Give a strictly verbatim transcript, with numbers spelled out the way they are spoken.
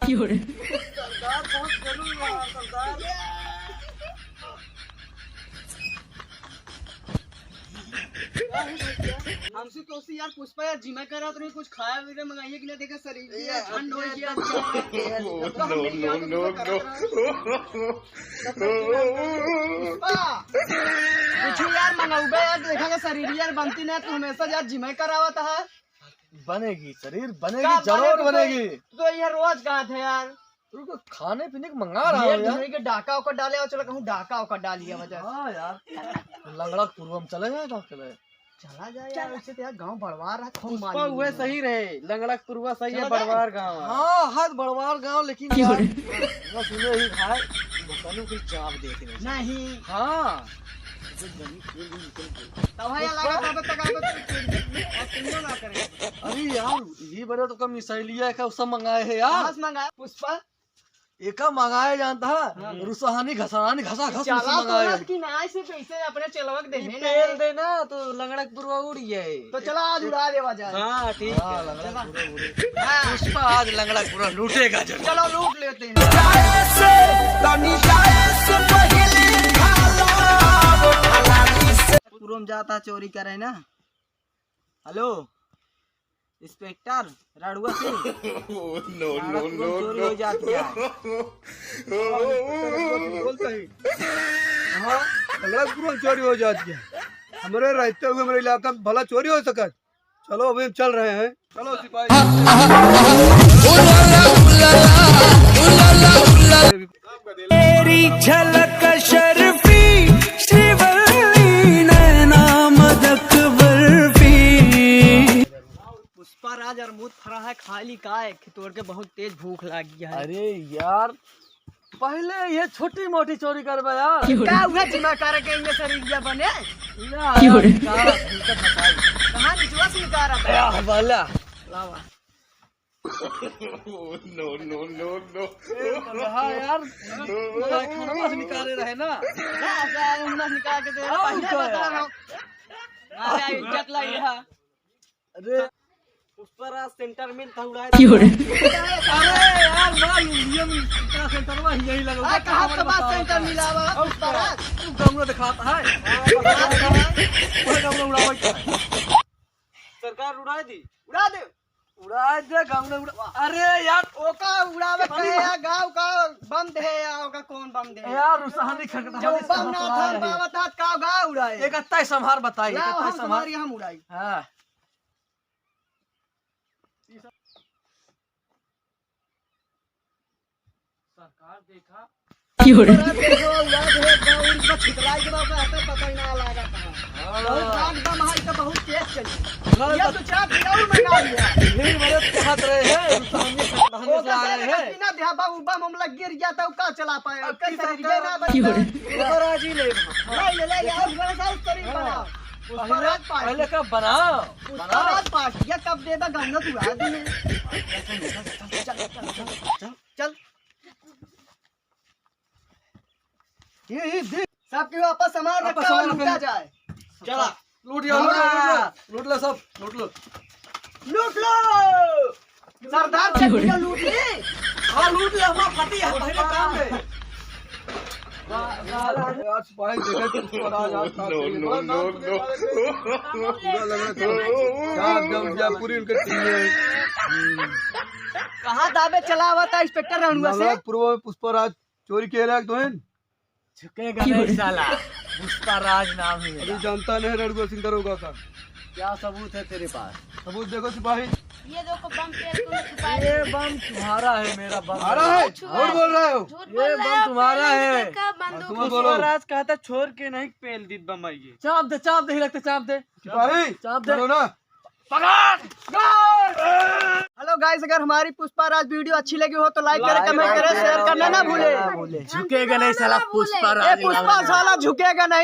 सरदार बहुत जरूर रहा, सरदार। हमसे तो उसी यार पुष्पा यार जिमा करा तो कुछ खाया वगैरह मंगाइए कि ना, देखे शरीर ये ये ठंड हो गया। No, no, no, no। पुष्पा, कुछ यार मंगाऊबे यार, देखा के शरीर यार बनती ना, तू हमेशा यार जिमा करावत है। बनेगी शरीर, बनेगी, का जरूर बनेगी। बनेगी। तो ये रोज कहा थे यार। रुको, खाने पीने के मंगा रहा ये हूँ यार। धुए के डाका ओकर डाले और चला कहूँ डाका ओकर डालिया वजह से। हाँ यार, लंगड़ा पुरवा में चले जाए, का चले? चला जाए यार, वैसे तो यार गाँव बड़वार है, खूब पुष्पा मानी हुए है। सही रहे, लंगड़ा पुरवा सही है, चला जाए। बड़वार गाँव है। हाँ, हद बड़वार गाँव, लेकिन क्यों यार, रे? बस उन्हें ही भाई, दुकानों की चाप देख रहे हैं। नहीं। हाँ। तब है यार, पुष्पा। लगा तब तक आवे तो acting ना करे। अरे यार, ये बड़े तो कम मिसाइलिया का सब मंगाए हैं यार। कहाँ से मंगाया? पुष्पा? एका मंगाए जानता है, हाँ। रुसहानी घसहानी घसा घस चला उससे तो मंगाए। ना कि ना ऐसे तो इसे अपने चलवक दे ई देने तेल लगे। दे ना, तो लंगड़क पुरवा उड़ जाए। तो चला आज उड़ा देवा जाए। हाँ, ठीक हाँ, है। लंगड़क चला। पुरवा उड़े। हाँ। पुष्पा आज लंगड़क पुरवा लूटेगा जरूर। चलो लूट लेते हैं। पूर्व में जाता चोरी करे ना। हेलो, इंस्पेक्टर रड़ुआ सिंह। No, no, सारा कुल no, चोरी no। हो जात है। बोलता ही। हाँ, लंगड़ा कुल चोरी हो जात है। हमरे रहते हुए हमरे इलाका में भला चोरी हो सकत। चलो, अभी हम चल रहे हैं। चलो सिपाही। तेरी झलक शर्फी, श्रीवल्ली नैना मदक बर्फी। पुष्पा राज अमरूद फरा है, खा ली का है? तोड़ के बहुत तेज भूख लागी है। अरे यार, पहले ये छोटी मोटी चोरी करबे यार। का हुआ जिमा करे के इनमें शरीरिया बने? यार, क्यों रे? का हकीकत बताई। कहाँ निचवा से निकाल रहा था? या, वाला। लावा। No, no, no, no। ए, हाँ यार, पूरा खाना से निकाले रहे ना। हाँ, क्या है, उन्ना निकाल के दे, और पहले क्या बता यार? रहा हूँ। हाँ, क्या इज्जत लाई है? अरे, पुष्पा राज सेंटर में था उड़ाए। क्यों रे? अरे यार, ना, ये, ये क्या सेंटर में यही लगा। आ, कहाँ हमारे तो बात बताओ सेंटर था। मिला हुआ, और पुष्पा राज? तू गमला दिखाता है। हाँ, बता रहा है। वह गमला उड़ावे का है। सरकार उड़ा दी। उड़ा दे। उड़ा दे, गाँव में उड़ा। अरे यार, ओका उड़ावे के है, गाँव का बम दे है, या ओका कौन बम दे है? यार, रुसहानी खटता जो है, बम ना था, है। बाबा था, का गाँव उड़ाए? एक अत्ता ही संभार बताई, एक लाओ, अत्ता ही हम संभार। तुम्हारी हम उड़ाई। हाँ। सरकार देखा। क्यों रे? सरकार देखा, उड़ा दे, गाँव उड़ के छितराई के बाबा, आता पता ही ना लगा था। हाँ। बहुत राग बम है, तो बहुत तेज चली। हाँ, ये तो तो चार किलो में ना लिया। यही मदद के हाथ रहे हैं, सामने से, सामने से आ रहे हैं। ना ध्यान बाबू, बम हम लग गिर गया था, का चला पाए? अब का की शरीर सरकार ये ना बचता। क्यों रे? सरकार आज ही ले। नहीं, ले, ले, यार, बड़ा सा शरीर हाँ। बना। उसका पहले, राज पार्टी। पहले का बनाओ, उसका बनाओ। राज पार्टी, ये कब देबा, गंगा तू आ दे। चल, चल, चल, चल, चल। चल। ये, ये देख। सबके वापस सामान आपस रखा हुआ सामान लूटा रखा। जाए। चला। लूट लिया, लूट लिया, लूट लिया। हाँ। लूट लिया सब, लूट लो। लूट लो। सरदार चड्डी का लूट ली। हाँ, लूट लिया, हमारा फटी है, पहले काम है। यार, सिपाही देखे, पुष्पा राज आज No, no, no, no। पूरा लग रहा था। चार जम गया, पूरी उनके टीम में। हम्म। कहाँ दाबे चला हुआ था इंस्पेक्टर रड़ुआ से? नवराज पूर्व में पुष्पा राज चोरी किए लायक तो है। झुकेगा नहीं साला, पुष्पा राज नाम है मेरा। अभी जानता नहीं रड़ुआ सिंह दरोगा का। क्या सबूत है तेरे पास? सबूत देखो सिपाही। ये देखो बम पेड़ को छुपा ये बम तुम्हारा है, मेरा बम तुम्हारा है? झूठ बोल रहे हो? झूठ ये बोल रहे बम हो, तुम्हारा पहले ही है। देखा बंदूक हाँ, तुम बोलो। पुष्पा राज कहता छोड़ के नहीं पेल दीत बम आइए। चाप दे, चाप दे, ही लगते चाप दे। सिपाही, चाप दे। चलो ना। पकड़! हेलो गाइस, अगर हमारी पुष्पा राज वीडियो अच्छी लगी हो तो लाइक करें, like कमेंट करें, करें, शेयर करना ना भूले। झुकेगा नहीं साला पुष्पा ए राज। पुष्पा साला झुकेगा नहीं।